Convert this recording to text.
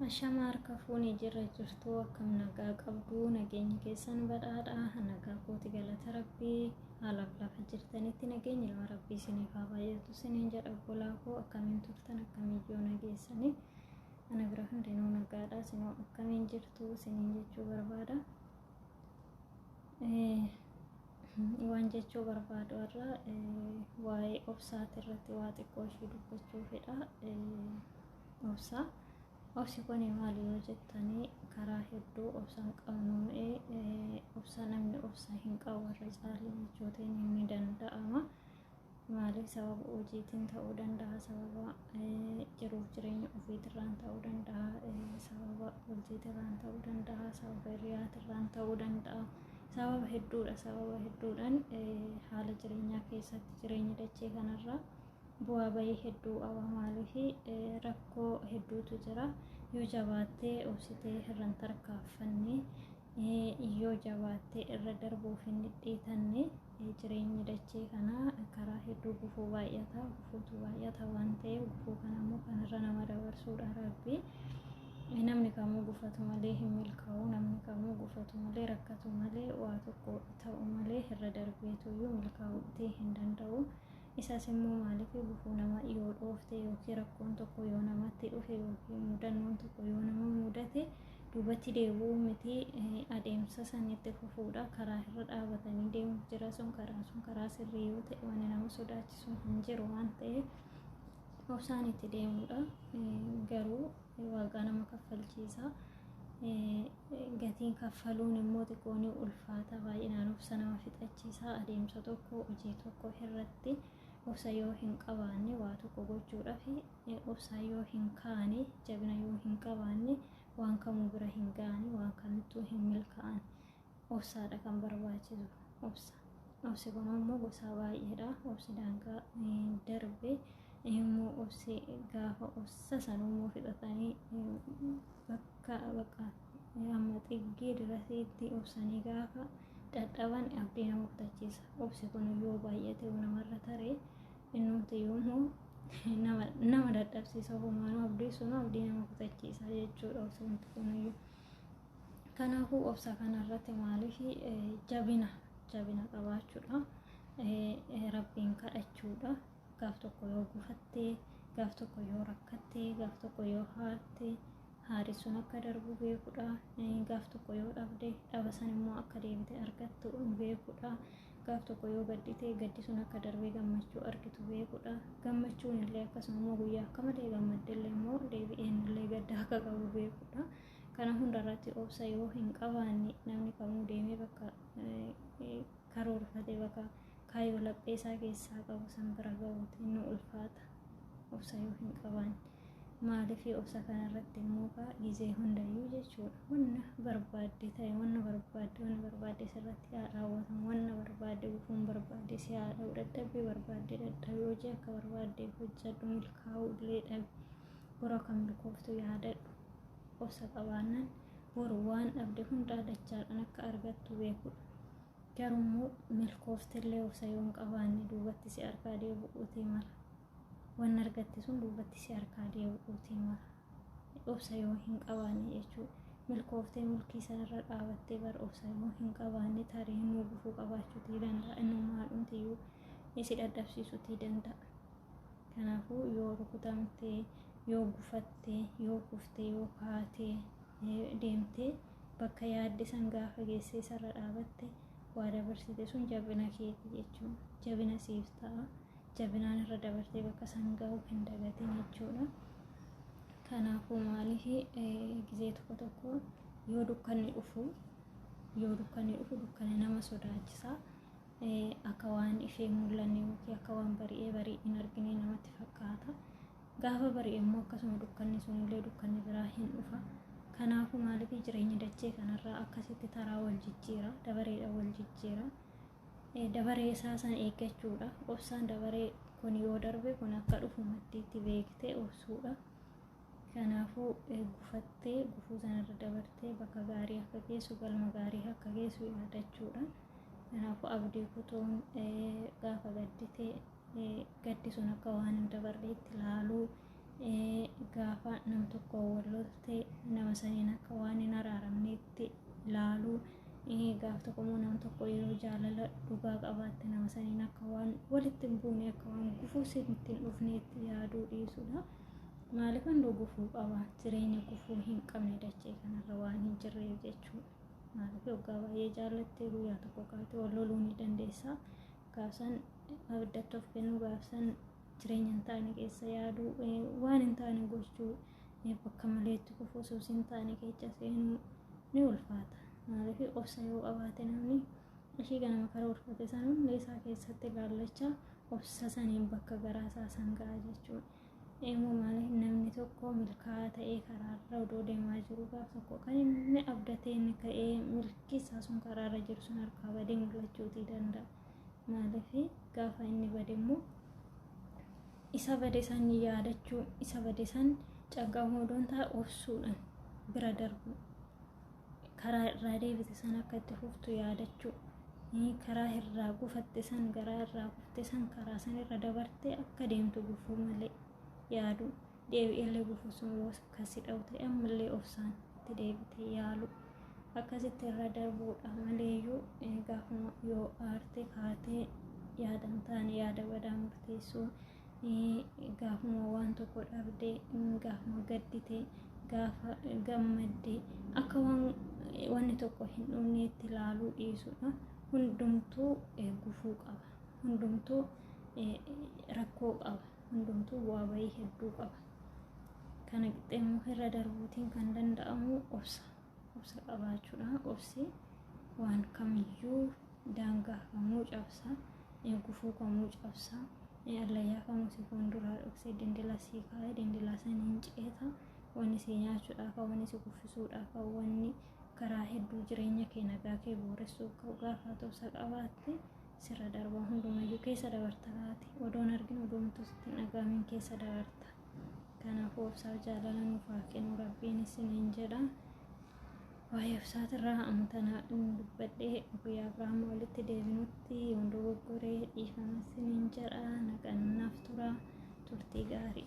Ashama harka fuunee jirra jirtu akkam nagaa qabdu nageenya keessan badhaadha nagaa kooti galata rabbii haalaaf lafa jirtanitti nageenya ilma rabbii isiniif haa baay'atu isiniin jedha obbolaa koo akkamiin turtan akkamiyyoo nageessanii ana bira hundinuu nagaadha isinoo akkamiin jirtu isiniin jechuu barbaada. Waan jechuu barbaadu irra waa'ee obsaati irratti waa xiqqoo ishee dubbachuu fedha. Obsa. Obsi kun maali yoo jettanii karaa hedduu obsa hin qabnu obsa namni obsa hin qabu irra caalu jechuutiin ni danda'ama. Maaliif sababa hojiitiin ta'uu danda'a, sababa jiruuf jireenya ofiitirraan ta'uu danda'a, sababa bultiitirraan ta'uu danda'a, sababa hiriyaatirraan ta'uu danda'a. Sababa hedduudha. Sababa hedduudhaan haala jireenyaa keessatti jireenya dachee kanarra bu'aa bahii hedduu qaba. Maaliif rakkoo hedduutu jira. Yoo jabaattee obsitee irra hin tarkaanfanne, yoo jabaattee irra darbuuf hin dhidhiitanne jireenyi dachee kanaa karaa hedduu gufuu baay'ata. Gufuutu baay'ata waan ta'eef gufuu kana immoo kanarra nama dabarsuudha Rabbi. Namni kamuu gufatu malee hin milkaa'u. Namni kamuu gufatu malee rakkatu malee waa tokko ta'u malee irra darbeetuyyuu milkaa'uutti hin danda'u. Isas immoo maaliif gufuu nama yoo dhoofte yookiin rakkoon tokko yoo namatti dhufe yookiin mudannoon tokko yoo nama mudate duubatti deebi'uu miti adeemsa san itti fufuudha. Karaa irra dhaabatanii deemuuf jira sun karaa sun karaa sirrii yoo ta'e wanni nama sodaachisu hin jiru waan ta'eef obsaan itti deemuudha. Garuu waagaa nama kaffalchiisa. Gatiin kaffaluun immoo xiqqoo ni ulfaata. Baay'inaan obsa nama fixachiisa. Adeemsa tokko hojii tokko irratti obsa yoo hin qabaanne waa tokko gochuudhaaf obsa yoo hin kaane jabina yoo hin qabaanne waan kamuu bira hin ga'ani waan kamittuu hin milkaa'an. Obsaadha kan barbaachisu obsa. Obsi kun immoo gosa baay'eedha. Obsi daangaa darbe immoo obsi gaafa obsa san immoo fixatanii bakka bakka amma xiggee dirasiitti obsanii gaafa dadhaban abdii nama kutachiisa. Obsi kun yoo baay'ate namarra taree innumti yoomuu nama dadhabsiisa ofumaanuu abdii sun abdii nama kutachiisa jechuudha obsi kunuyyuu. Kanaafuu obsa kanarratti maaliif jabina jabina qabaachuudha. Rabbiin kadhachuudha. Gaaf tokko yoo gufattee, gaaf tokko yoo rakkattee, gaaf tokko yoo haarte, haari sun akka darbu beekuudha. Gaaf tokko yoo dhabde, dhaba san immoo akka deebite argattu beekuudha. Gaaf tokko yoo gaddite, gaddi sun akka darbee gammachuu argitu beekuudha. Gammachuun illee akkasuma immoo guyyaa akka malee gammadde illee immoo deebi'een illee gadda akka qabu beekuudha. Kana hundarratti obsa yoo hin qabaanne namni kamuu deemee bakka karoorfate bakka kaayyoo laphee isaa keessaa qabu san bira gahuuti inni ulfaata. Obsa yoo hin qabaanne. Maaliif obsa kanarratti immoo kaa gizee hundayyuu jechuudha. Wanna barbaadde ta'e wanna barbaadde wanna barbaadde sirratti haa raawwatamu wanna barbaadde gufuun barbaadde si haa dha'u dadhabbii barbaadde dadhabi hojii akka barbaadde hojjedhu milkaa'uu illee dhabi boru akka milkooftu yaadadhu. Obsa qabaannaan boru waan dhabde hundaa dachaadhaan akka argattu beekudha. Garuu immoo milkooftellee obsa yoo hin qabaanne duubatti si harkaa deebi'uutii mala. Waan argatte sun duubatti si harkaa deebi'uutii mala. Obsa yoo hin qabaanne jechuudha. Milkooftee milkii sanarra dhaabattee bar obsa yoo hin qabaanne tarii innuu gufuu qabaachuutii danda'a. Innuu maalumtiyyuu si dadhabsiisuutii danda'a. Kanaafuu yoo rukutamte, yoo gufatte, yoo kufte, yoo kaate deemtee bakka yaadde san gaafa geessee isarra dhaabatte waa dabarsite sun jabina keeti jechuudha. Jabina siif ta'a. Jabinaan irra dabartee bakka san ga'uu hin dagatin jechuudha. Kanaafuu maaliif gizee tokko tokko yoo dukkanni dhufu yoo dukkanni dhufu dukkanni nama sodaachisa. Akka waan ifee mul'anne yookiin akka waan bari'ee barii hin argine namatti fakkaata. Gaafa bari'e immoo akkasuma dukkanni sunillee dukkanni biraa hin dhufa. Kanaafuu maaliif jireenya dachee kanarraa akkasitti taraa wal jijjiira dabareedha wal jijjiira. Dabaree isaa san eeggachuudha. Obsaan dabaree kun yoo darbe kun akka dhufu maddiitti beektee obsuudha. Kanaafuu gufattee gufuu sanarra dabartee bakka gaarii akka geessu galma gaarii akka geessu yaadachuudha. Kanaafuu abdii kutuun gaafa gadditee gaddi sun akka waan hin dabarreetti ilaaluu Gaafa nam tokko wal lolte nama saniin akka waan hin araaramneetti ilaaluu, gaaf tokko immoo nama tokko yeroo jaalala dhugaa qabaatte nama saniin akka waan walitti hin buune, akka waan gufuu sitti hin dhufneetti yaaduu dhiisuudha. Maaliif hunduu gufuu qaba? Jireenya gufuu hin qabne dachee kanarra waan hin jirreef jechuudha. Maaliif waggaa baay'ee jaallattee guyyaa tokko kaatee wal loluu ni dandeessa. Gaafsan abiddatti of kennuu, gaafsan jireenya hin taane keessa yaaduu, waan hin taane gochuu, bakka maleetti kufuu, suus hin taane keessa seenuu ni ulfaata. Maaliif obsa yoo qabaate namni ishii ganama karoorfate san hunda isaa keessatti ilaallachaa obsa saniin bakka garaa isaa san ga'a jechuudha. Immoo maaliif namni tokko milkaa'aa ta'ee karaarra odoo deemaa jiru gaaf tokko kan inni abdatee inni ka'ee milkii isaa sun karaarra jiru sun harkaa badee mul'achuutii danda'a. Maaliif gaafa inni bade immoo isa bade san yaadachuu, isa bade san canqamuu odoon ta'a obsuudhaan bira darbu, karaa irraa deebite san akka itti fuftu yaadachuu, karaa irraa gufatte san, garaa irraa kufte san, karaa san irra dabartee akka deemtu gufuu malee yaadu, deebi'ellee gufuu sun akkasi dha'u ta'e ammallee obsaan itti deebite yaalu, akkasitti irra darbuudha maleeyyuu gaafuma yoo aarte kaatee yaada hin taane, yaada badaa murteessuu, gaafuma waan tokko dhabdee, gaafuma gaddite, gaafa gammadde akka waan wanni tokko hin dhumneetti ilaaluu dhiisuudha. Hundumtuu gufuu qaba. Hundumtuu rakkoo qaba. Hundumtuu bu'aa bahii hedduu qaba. Kana qixxee immoo irra darbuutiin kan danda'amu obsa. Obsa qabaachuudha. Obsi waan kamiyyuu daangaa kamuu cabsa. Gufuu kamuu cabsa. Allayyaa kamuu si fuulduraa dhoksee dindila sii kaa'ee dindila saniin ceeta. Wanni si nyaachuudhaaf, wanni si kuffisuudhaaf, wanni karaa hedduu jireenya kee nagaa kee booressuuf ka'u gaafa obsa qabaatte sirra darba. Hundumayyuu keessa dabarta taate odoon arginu odoomtuu sitti hin dhaga'amin keessa dabarta. Kanaafuu obsaaf jaalala nuuf haa kennu Rabbiin isiniin jedha. Waa'ee obsaatirraa amma tana dubbadhee guyyaa Abiraam walitti deebinutti yoon dogoggoree dhiifama isiniin jedha. Nagaan naaf tura, turtii gaarii.